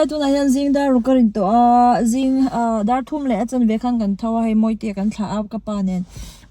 tunah hian zing dar ruk a rin tawh a zing ah dar thum leh a chanve khan kan tho a hei mawite kan thlah a ka pa nen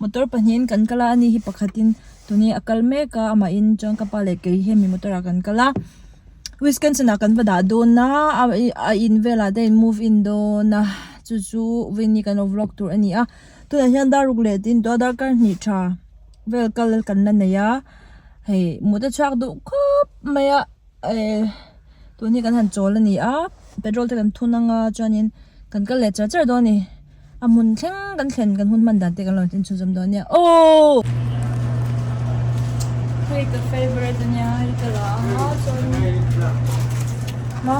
motor pahnihin kan kal a ani hi pakhatin tuni a kal mek a amahin chuan ka pa leh kei hi hemi motor ah kan kal a Wisconsin ah kan va dah dawn a a in velah te a in move in dawn a chu chu vawiin hi kan lo vlog tur a ni a tunah hian dar ruk leh tin tawh a darkar hnih tha vel kal kan la nei a hei mut a chhuak duh khawp mai a. Eh tun hi kan han chawl a ni a petrol te kan thun anga chuanin kan kal leh char char dawn a ni a hmun thleng kan thlen kan hun hman dan te kan lo inchhunzawm dawn nia aww hei ka favourite a nia hei ka la anga chuanin ma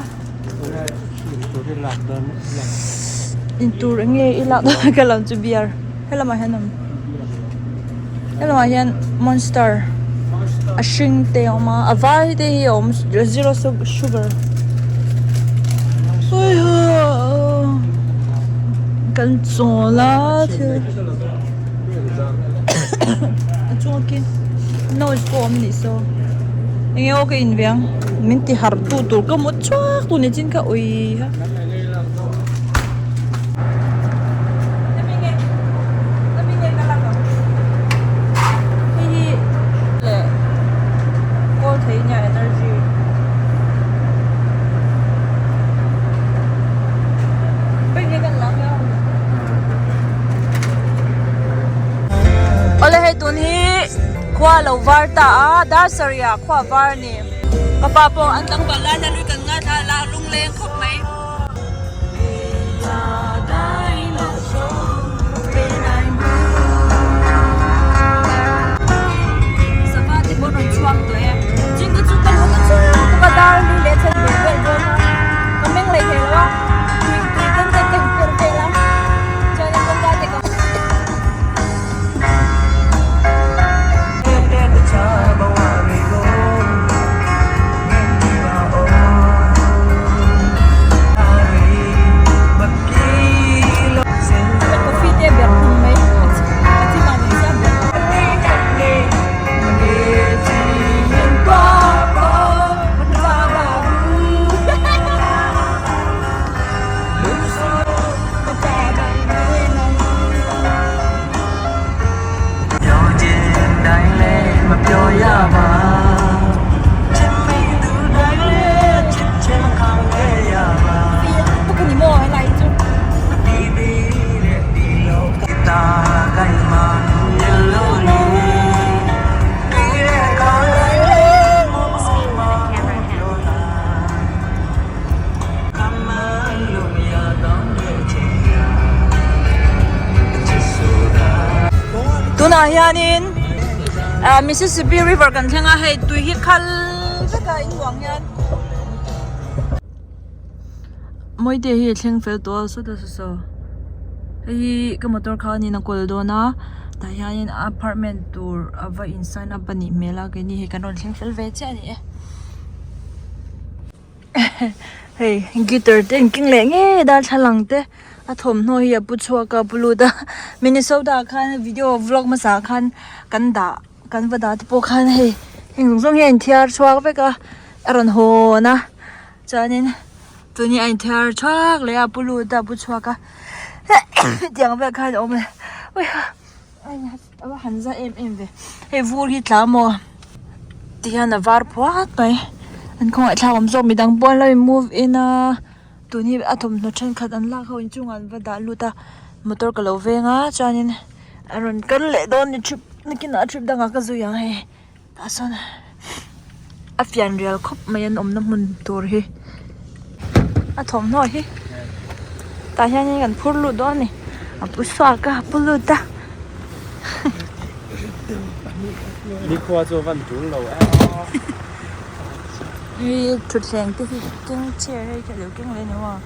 intur eng nge i lak dawn ka lam chu beer helamah hian a awm. Helamah hian monster a hring te a awm a a var te hi a awm zero sugar kan chawl a thil a chunga khi noise pawh a awm nih saw eng nge aw ka in ve ang min ti harh tu tur ka hmu chhuak tur ni chin kha ui ha. Awle hei tun hi khua lo var ta a dar sarih ah khua var a ni ka pa pawh an tlangval lai hian lui kan ngaithla a lungleng khawp mai. Sava te pawh rawn chhuak tawh e chingte chu ka lu ka chhuak bawk a dar li leh then ve vel dawn a ka meng leh thei lo a tui tui ken te ka perh vel a chuanin kawngka te ka Tunah hianin ah Mississippi river kan thleng a hei tui hi khal vek a inhuang hian Mawite hi a thleng fel tawh a sawta saw saw hei hi ka motor kha aniin a kawl dawn a tah hianin apartment tur a va in sign up a nih hmel a keini hei kan rawn thleng fel ve chiah a ni e. Hei guitar te an keng leh ngei darthlalang te a thawmhnaw hi a pu chhuak a pu lut a Minnesota ah khan video vlog hmasa ah khan kan dah kan va dah te pawh khan hei heng zawng zawng hi a inthiar chhuak vek a a rawn hawn a chuanin tuni a inthiar chhuak leh a pu lut a pu chhuak a tiang vel khan a awm leh A va han za em em ve hei vur hi tla maw ti hian a var phuat mai an khawngaih thlak awm zawk midang pawh an lo in move in a tun hi a thawmhnaw thenkhat an lak ho inchungah an va dah lut a motor ka lo veng a chuanin a rawn kal leh dawn ni trip nakinah a trip dangah ka zui ang hei tah sawn a fian rial khawp mai an awmna hmun tur hi a thawmhnaw hi tah hianin kan phur lut dawn a ni a pu suak a a pu lut a Nikhua chu a van tul lo e Ih thutthleng te hi keng chair hei khi a lo keng leh a ni maw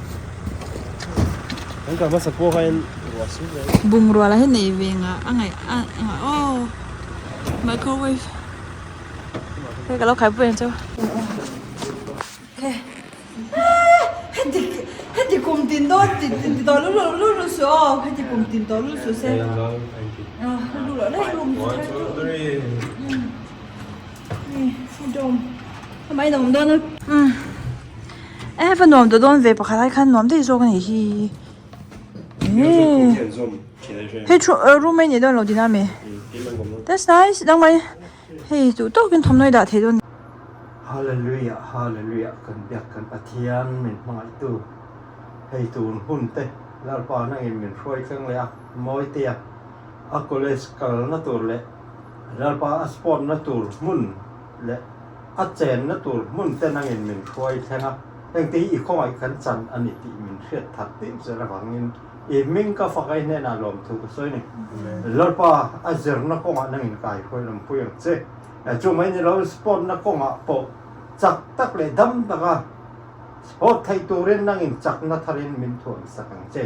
Kan kal hmasa pawh kha in ruah sup reng Bungrua lah hi nei ve ngah a ngaih a aw microwave hei ka lo khai pui ang chu heti heti kum tin dawn ti ti tawh lu lu lu lu suh aw heti kum tin tawh lu suh se lu loh daih room chu thar chu dawm amah in a awm dawn a. E va nuam ta dawn ve pakhat ai khan nuam daih zawk a nih hi. Hei thu room a nih dawn lo tihna a mi? That's nice dangmai hei duh tawkin thawmhnaw i dah thei dawn. Hallelujah Hallelujah kan biak kan Pathian min hmangaihtu hei tun hun te Lalpa nangin min hruai thleng leh a Mawitea a college kalna tur leh Lalpa a sport na tur hmun leh a chenna tur hmun te nangin min hruai thleng a, hengte hi i khawngaih kan chan a ni tih min hriat that tir zel avangin i hming ka fak ai hnenah lawmthu ka sawi ni. Lalpa, a zirna kawngah nangin kai hruai lawmpui ang che. Chu mai ni lo, sport na kawngah pawh chak tak leh dam taka sport theih turin nangin chakna tharin min thuam sak ang che.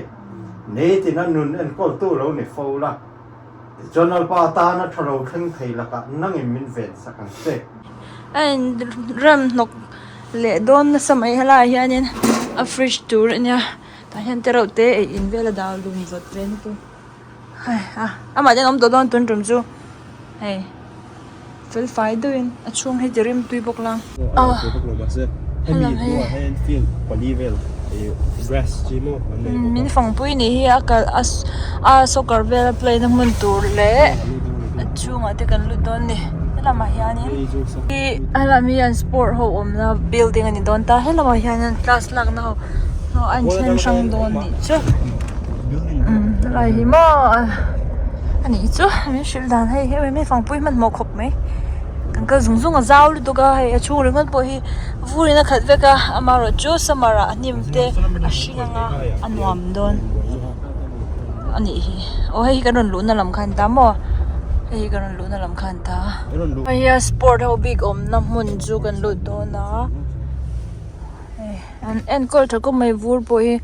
Nitin a nun enkawltu lo ni fo la. Tichuan Lalpa atana tha lo thleng thei lakah nangin min ven sak ang che. A in rem hnawk leh dawn nasa mai helaiah hianin a fridge tur a nia tah hian te reuh te ei in vel a dah lum vawt ve na tur hei a amah ten a awm tawh dawn tun tum chu hei fel fai deuhin a chhung hi ti rim tui bawk la. Min fangpui nih hi a kal a a soccer vel a play na hmun tur leh a chhungah te kan lut dawn a ni helamah hianin hi helam hi an sport ho awmna building a ni dawn ta helamah hianin class lakna ho a inthen hrang dawn nih chu helai hi maw a nih chu min hrilh dan hei hemi mi fangpui hmanhmawh khawp mai kan kal zung zung a zau lutuk a hei a chhung ringawt pawh hi vur in a khat vek a amaherawh chu summer ah hnim te a hring anga a nuam dawn a nih hi aw hei hi kan rawn luhna lam khan ta maw hei hi kan rawn luhna lam khan ta hei hi a sport ho bik awmna hmun chu kan lut dawn a hei an enkawl tha khawp mai vur pawh hi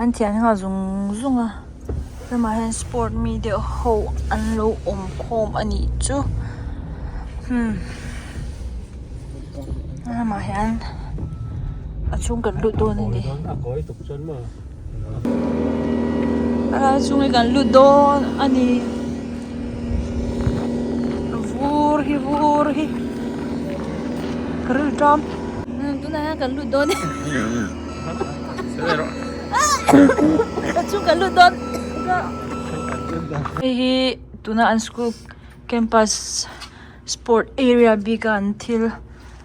an thian nghal zung zung a lamah hian sport mi deuh ho an lo awm khawm a nih chu hmm lamah hian a chhung kan lut dawn a ni a chhung hi kan lut dawn a ni vur hi vur hi ka rilṭam tunah hian kan lut dawn a ni. Hei hi tuna an school campus sport area bik a an thil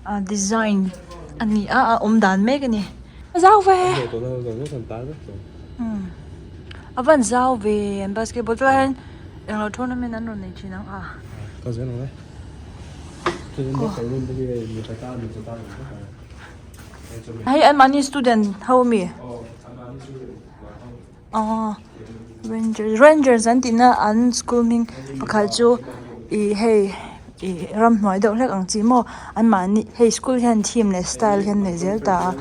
ah design a ni a a awm dan mek a ni a zau ve a van zau ve an basketball chuan hian englo tournament an rawn nei thin ang a. Hei an mahni student ho ami aw rangers rangers an tihna an school hming pakhat chu ih hei ih ramhnuai deuh hlek ang chi maw an mahni hei school hian theme leh style hian nei zel ta a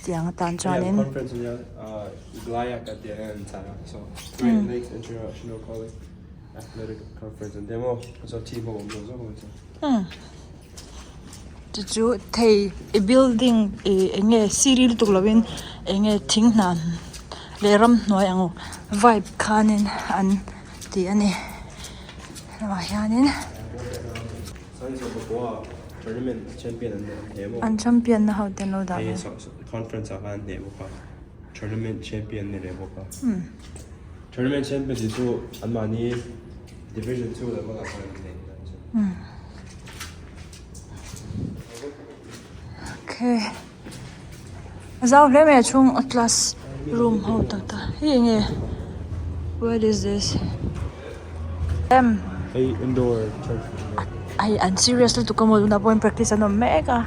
tiang atan chuanin. Chu chu thei i building ih eng nge siri lutuk lovin eng nge thing hna leh ramhnuai ang vibe khanin an ti a ni hengah hianin an champion na ho te an lo dah ve. Okay a zau hle mai a chhung a class room ho tak tak hei eng nge what is this em hei indoor church hei an serious lutuk a maw tunah pawh hian practice an awm mek a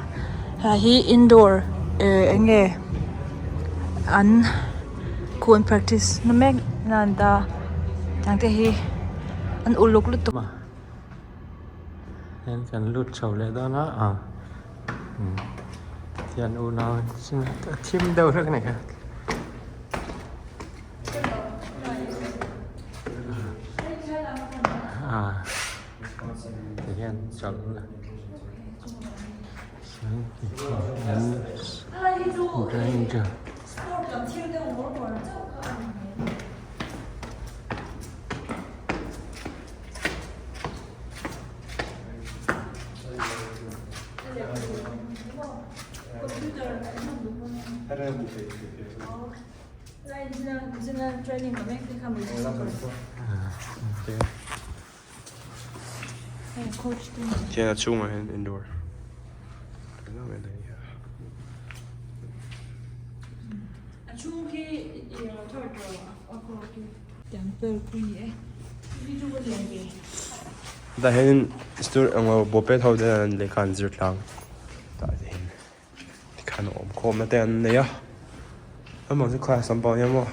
helai hi indoor eh eng nge an khuh an practice na mek na an ta tiang te hi an uluk lutuk. Hian kan lut chho leh dawn a ah tihian unau a thim deuh hlek a ni kha. Ah tihian chawlh la Granger. Tihian a chhungah hian indoor Tah hianin student eng lo bawlpet ho te hian lehkha an zir tlang tah te hian tikhan awm khawmna te an nei a amah chu class lampang a nia maw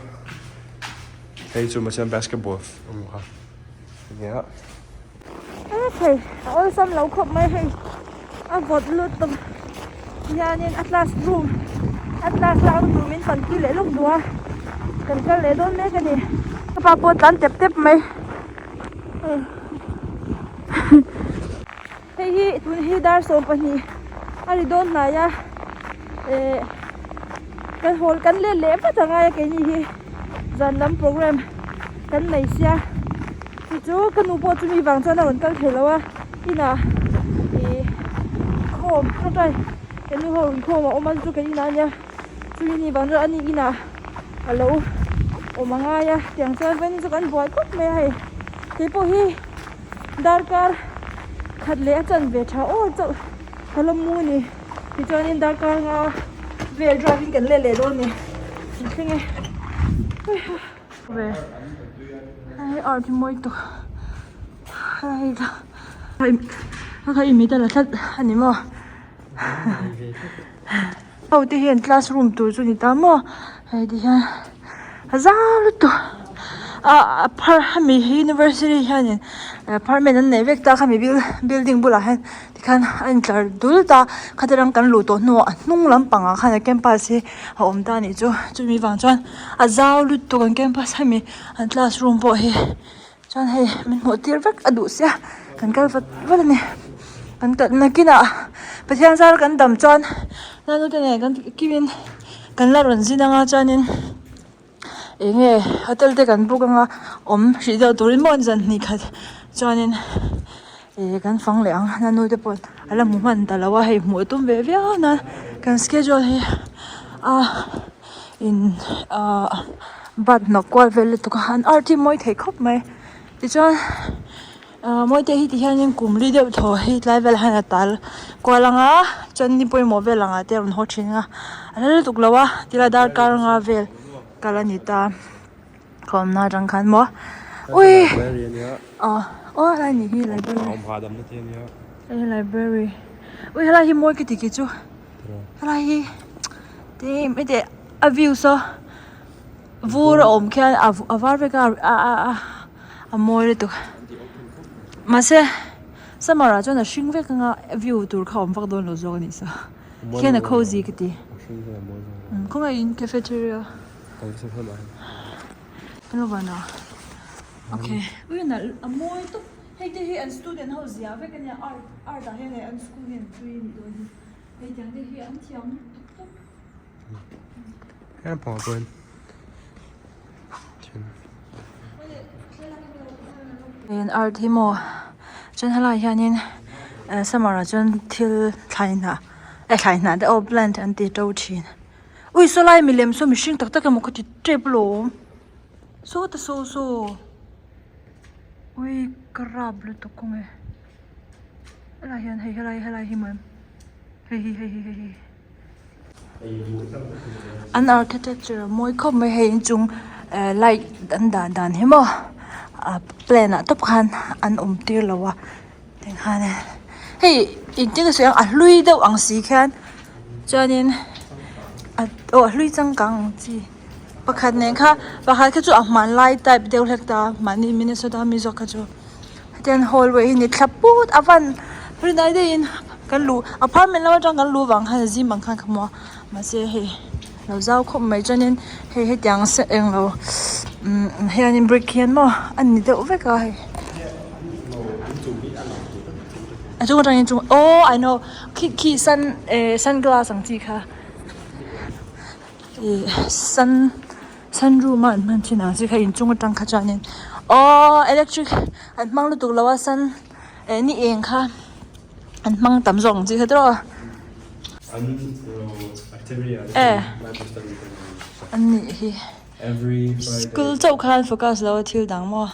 hei chu mahse basketball a kha ania. Hei a awlsam lo khawp mai hei a vawt lut tawp hianin a class room a class lak na tur min pan pui leh lawk duh a kan kal leh dawn mek a ni ka pa pawh a tlan tep tep mai hei hi tun hi dar 12 a ri dawn hnai a eh kan hawl kan let leh vat a ngai a keini hi zan lam program kan nei sia. Chu chu ka nu pawh chumi vang chuan a rawn kal thei lo a, inah ih khawm tawngtai ka nu ho rawn khawm a awm a chu ka inah ania chumi ni vang chuan ani inah a lo awm a ngai a tiang chuan vawiin chu kan buai khawp mai a hei keipawh hi darkar khat leh a chan ve tha aw chauh ka la mu a ni tichuanin darkar nga vel drive in kan let leh dawn a ni an thleng e. Ve hei art hi mawi tawh hei kha a kha i mit a la tlat a ni maw ho te hian classroom tur chu ni ta maw hei ti hian a zau lutuk a a phar hemi hi university hianin apartment an neih vek ta khami building bulah hian. Tikhan a intlar dul ta, khati ram kan luh tawh hnuah a hnung lampangah khan a campus hi a awm ta a nih chu, chumi vang chuan a zau lutuk an campus hemi an classroom pawh hi chuan hei min hmuh tir vek a duh sia kan kal vat vat a ni kan kal nakinah Pathian zar kan dam chuan naute nen kan kimin kan la rawn zin anga chuanin. Eng nge hotel te kan book anga awm hrih deuh turin maw zan hnih khat chuanin ih kan fang leh ang nanu te pawh a la hmu hman ta lo a hei hmuh a tum ve viau nan kan schedule hi a in ah bat hnawk kual vel lutuk a an art hi mawi thei khawp mai tichuan ah mawite hi ti hianin kum li deuh thaw hei tlai velah hian a tal kual ang a chuan ni pawimawh vel angah te a rawn haw thin a a la lutuk lo a tilai darkar anga vel kal a ni ta khawmna atang khan maw ui ah aw helai ni hi library hei library ui helai hi mawi ka ti kei chu helai hi te a view saw vur a awm khian a var vek a a a. A mawi lutuk mahse summer ah chuan a hring vek anga view tur kha a awm vak dawn lo zawk a nih saw khian a cozy ka ti khawngaih in cafeteria okay ui nalh a mawi tawp hei te hi an student ho zia vek ania art art ah hian an school hian an tui a nih dawn hi hei tiang te hi an thiam lutuk tawp. An art hi maw chuan helaiah hianin eh summer ah chuan thil thlai hnah eh thlai hnah te aw plant an ti to thin ui saw lai milem saw mihring tak tak emaw ka ti tep alawm saw ta saw saw ui ka rap lutuk kawng e helaiah hian hei helai helai hi maw hei hi hei hi hei hi. An architecture a mawi khawp mai hei inchung eh light an dah dan hi maw a plane ah tawp khan an awm tir lo a tikhan hei engtin nge sawi ang a hlui deuh ang si khian chuanin aw a hlui changkang ang chi pakhat nen kha pakhat kha chu a hmanlai type deuh hlek ta mahni minnesota mi zawk kha chu. Hetiang hallway hi ni thla put a van rinai deuhin kan luh apartment lam atang kan luh vang khan a zim ang khan ka hmu a mahse hei lo zau khawp mai chuanin hei hetiang se englo umm hianin brick hian maw a ni deuh vek a hei a chung atangin chung aww I know khi khi sun eh sunglass ang chi kha ih sun. Sunroom a an hman thin ang chi kha inchung atang kha chuanin aww electric an hmang lutuk lo a sun eh ni eng kha an hmang tam zawk ang chi kha tiraw. An nih hi. School chauh khan focus lo a thil dang maw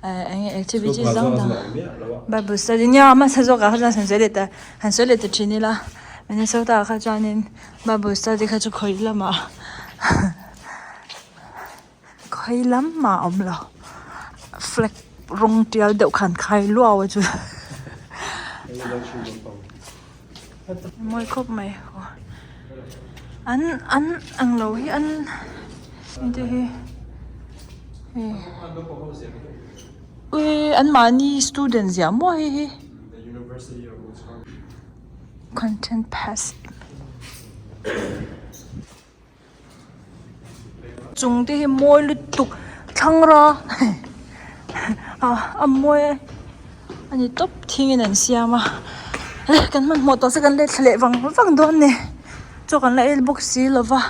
eng nge activities dang dang bible study nia a hmasa zawk ah kha chuan han sawi leh ta han sawi leh ta thin ila Minnesota ah kha chuanin bible study kha chu khawi lamah khawi lamah a awm lo flag rawng tial deuh khan khai luau a chu mawi khawp mai an an ang lo hi an hengte hi hei ui an mahni student ziah maw hei hi content pass Chung te hi mawi lutuk thlangra a mawi a ni tawp thingin an siam a kan hmanhmawh tawh se kan let thla leh vang vang dawn a ni chaw kan la el bawk si lo va.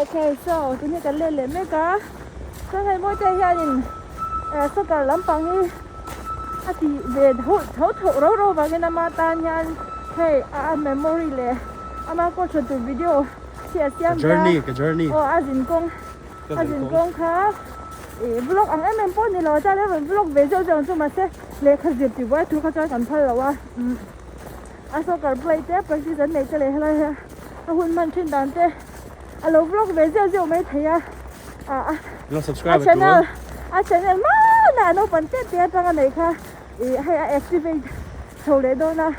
Okay so tunge kan let leh mek a chuan hei mawi te hianin soccer lampang hi a tih ve tho tho rau rau vangin ama tan hian hei a memory leh. Ama coach a tur video hi a siam ta. Journey ka journey. Aw a zin kawng a zin kawng kha ih vlog ang em em pawh ni lo chuan rawn vlog ve zeuh zeuh ang chu mahse lehkha zir tih buai thu kha chuan kan phal lo a a soccer play te practice an neih te leh helai hi a hun hman thin dan te a lo vlog ve zeuh zeuh mai thei a ah a channel a channel mana a naupang te te atanga neih kha ih hei a activate chho leh dawn a.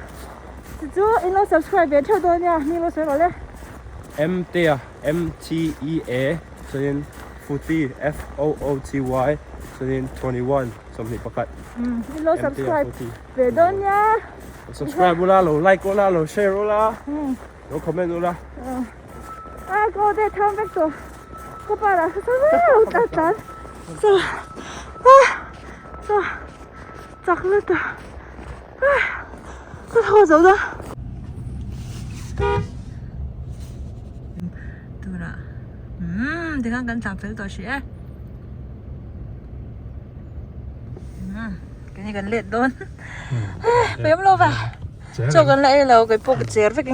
Chu chu in lo subscribe ve theuh dawn nia hming lo sawi rawh le. M T A M T E A chuanin Footy F O O T Y chuanin 21 21. Um in lo subscribe ve dawn nia. Subscribe ula lo like ula lo share ula lo comment ula. A ko te tham vek tawh ko pa lah sa sa tlan tlan so ah so chak lutuk. Ka thaw zo ta. Tura. Umm tikhan kan tla fel tawh hrih e. Umm kei ni kan let dawn. Pem lo va. Chaw kan la ei lo kei pawh ka cher vek in.